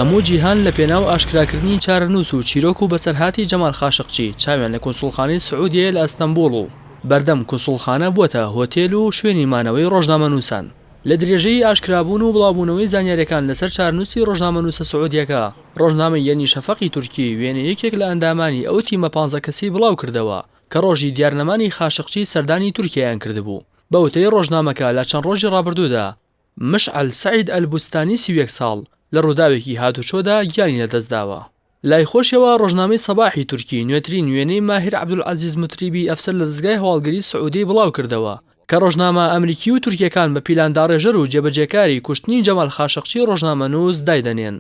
هەموو جیهان لە پێناو ئاشکراکردنی چارەنووس و چیرۆک و بەسەرهاتی جەمال خاشقچی چاویان لە کونسوڵخانەی سعودیەیە لە ئەستەنبوڵ و بەردەم کونسوڵخانە بووەتە هۆتێل و شوێنی مانەوەی ڕۆژنامەنووسان. لە درێژەی ئاشکرابوون و بڵاوبوونەوەی زانیاریەکان لەسەر چارەنووسی ڕۆژنامەنووسە سعودیەکە، ڕۆژنامەی یەنی شەفەقی تورکی وێنەی یەکێک لە ئەندامانی ئەو تیمە پانزە کەسیەی بڵاوکردەوە کە ڕۆژی دیارنەمانی خاشقچی سەردانی تورکیایان کردبوو. بە وتەی ڕۆژنامەکە لە چەند ڕۆژی ڕابردوودا مشعەل سەعید ئەلبوستانی 31 ساڵ لە ڕووداوێکی هاتوچۆدا گیانی لەدەستداوە. لای خۆشیەوە ڕۆژنامەی سەباحی تورکی نوێترین وێنەی ماهیر عەبدولعەزیز موتریبی ئەفسەر لە دەزگای هەواڵگری سعودیەی بڵاوکردەوە کە ڕۆژنامە ئەمریکی و تورکیەکان بە پیلانداڕێژەر و جێبەجێکاری کوشتنی جەمال خاشقچی ڕۆژنامەنووس دایدەنێن.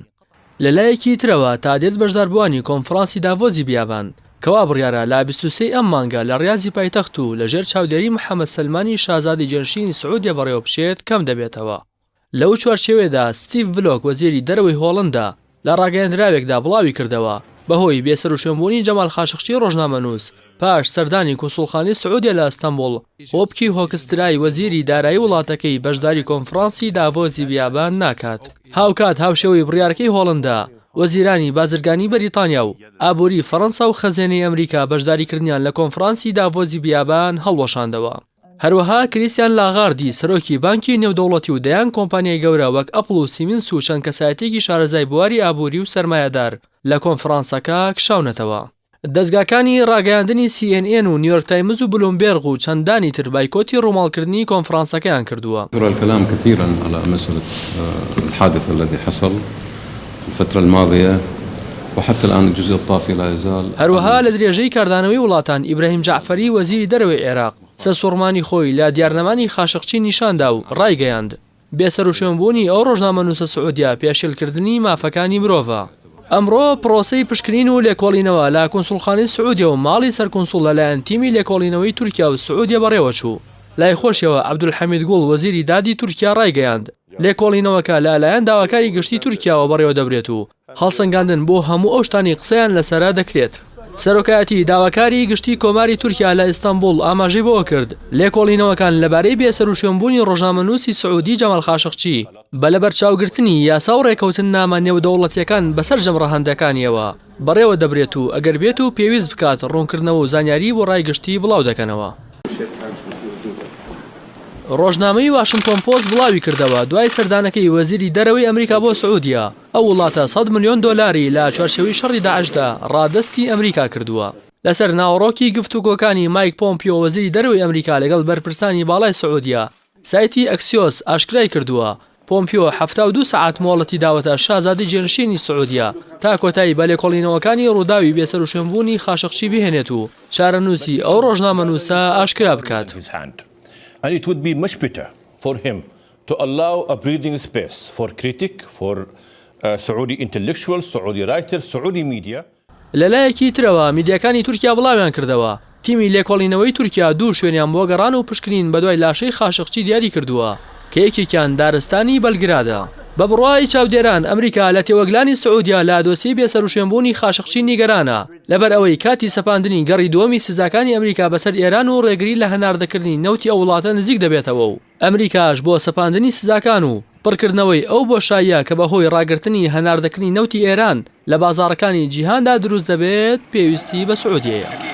لە لایەکی ترەوە تا دێت بەشداربووانی کۆنفرانسی داڤۆزی بیابان کە وا بڕیارە لە 23 ئەم مانگە لە ڕیازی پایتەخت و لە ژێر چاودێری محەمەد سەلمانی شازادەی جێنشینی سعودیە بەڕێوەبچێت کەم دەبێتەوە. لەو چوارچێوەیەدا ستیڤ بلۆک وەزیری دەرەوەی هۆڵندا لە ڕاگەیەندراوێکدا بڵاویکردەوە، بەهۆی بێسەروشوێنبوونی جەمال خاشقچی ڕۆژنامەنووس پاش سەردانی کونسوڵخانەی سعودیە لە ئەستەنبوڵ، وۆپکی هۆکسترای وەزیری دارایی وڵاتەکەی بەشداری کۆنفرانسی داڤۆسی بیابان ناکات. هاوکات هاوشێوەی بڕیارەکەی هۆڵندا، وەزیرانی بازرگانی بەریتانیا و ئابووری فەرەنسا و خەزێنەی ئەمریکا بەشداریکردنیان لە کۆنفرانسی داڤۆسی بیابان هەڵوەشاندەوە. هەروەها کریستیان لاغاردی سەرۆکی بانکی نێودەوڵەتی و دەیان کۆمپانیای گەورە وەک ئەپڵ و سیمنس و چەند کەسایەتیەکی شارەزای بواری ئابووری و سەرمایەدار لە کۆنفرانسەکە کشاونەتەوە. دەزگاکانی ڕاگەیاندنی سی ئێن ئێن و نیویۆرک تایمز و بلومبێرغ و چەندانی تر بایکۆتی ڕووماڵکردنی کۆنفرانسەکەیان کردووە. كثر الكلام كثيرا على مسألة الحادث الذي حصل في الفترة الماضية وحتى الآن الجزء الطافي لا يزال. هەروەها لە درێژەی کاردانەوەی وڵاتان ئیبراهیم جەعفەری وەزیری دەرەوەی عێراق سەرسوڕمانی خۆی لە دیارنەمانی خاشقچی نیشاندا و ڕایگەیاند، بێسەروشوێنبوونی ئەو ڕۆژنامەنووسە سعودیە پێشێلکردنی مافەکانی مرۆڤە. ئەمڕۆ پڕۆسەی پشکنین و لێکۆڵینەوە لە کونسوڵخانەی سعودیە و ماڵی سەرکونسوڵ لەلایەن تیمی لێکۆڵینەوەی تورکیا و سعودیە بەڕێوەچوو. لای خۆشیەوە عەبدولحەمید گوڵ وەزیری دادی تورکیا ڕایگەیاند، لێکۆڵینەوەکە لە لایەن داواکاری گشتی تورکیاوە بەڕێوەدەبرێت و هەڵسەنگاندن بۆ هەموو ئەو شتانەی قسەیان لەسەرە دەکرێت. سەرۆکایەتی داواکاری گشتی کۆماری تورکیا لە ئیستەنبوڵ ئاماژەی بەوە کرد، لێکۆڵینەوەکان لەبارەی بێسەروشوێنبوونی ڕۆژنامەنووسی سعودی جەمال خاشقچی بە لەبەرچاوگرتنی یاسا و ڕێکەوتننامە نێودەوڵەتییەکان بە سەرجەم ڕەهەندەکانیەوە بەڕێوە دەبرێت و ئەگەر بێت و پێویست بکات ڕوونکردنەوە و زانیاری بۆ ڕای گشتی بڵاو دەکەنەوە. ڕۆژنامەی واشنتۆن پۆست بڵاویکردەوە، دوای سەردانەکەی وەزیری دەرەوەی ئەمریکا بۆ سعودیە، ئەو وڵاتە سەد ملیۆن دۆلاری لە چوارچێوەی شەڕی داعشدا ڕادەستی ئەمریکا کردووە. لەسەر ناوەڕۆکی گفتوگۆکانی مایک پۆمپیۆ وەزیری دەرەوەی ئەمریکا لەگەڵ بەرپرسانی باڵای سعودیە، سایتی ئەکسیۆس ئاشکرای کردووە، پۆمپیۆ 72 سەعات مۆڵەتی داوەتە شازادەی جێنشینی سعودیە تا کۆتایی بە لێکۆڵینەوەکانی ڕووداوی بێسەروشوێنبوونی خاشقچی بهێنێت و چارەنووسی ئەو ڕۆژنامەنووسە ئاشکرا بکات. To allow a breathing space for critic, for Saudi intellectuals, Saudi writers, Saudi media. لەلایەکی ترەوە میدیاکانی تورکیا بڵاویانکردەوە، تیمی لێکۆڵینەوەی تورکیا دوو شوێنیان بۆ گەڕان و پشکنین بەدوای لاشەی خاشقچی دیاری کردووە کە یەکێکیان دارستانی بەلگرادە. بە بڕوای چاودێران ئەمریکا لە تێوەگلانی سعودیە لە دۆسیەی بێسەروشوێنبوونی خاشقچی نیگەرانە، لەبەر ئەوەی کاتی سەپاندنی گەڕی دووەمی سزاکانی ئەمریکا بەسەر ئێران و ڕێگری لە هەناردەکردنی نەوتی ئەو وڵاتە نزیک دەبێتەوە و ئەمریکاش بۆ سەپاندنی سزاکان و پڕکردنەوەی ئەو بۆشاییە کە بەهۆی ڕاگرتنی هەناردەکردنی نەوتی ئێران لە بازاڕەکانی جیهاندا دروست دەبێت پێویستی بە سعودیەیە.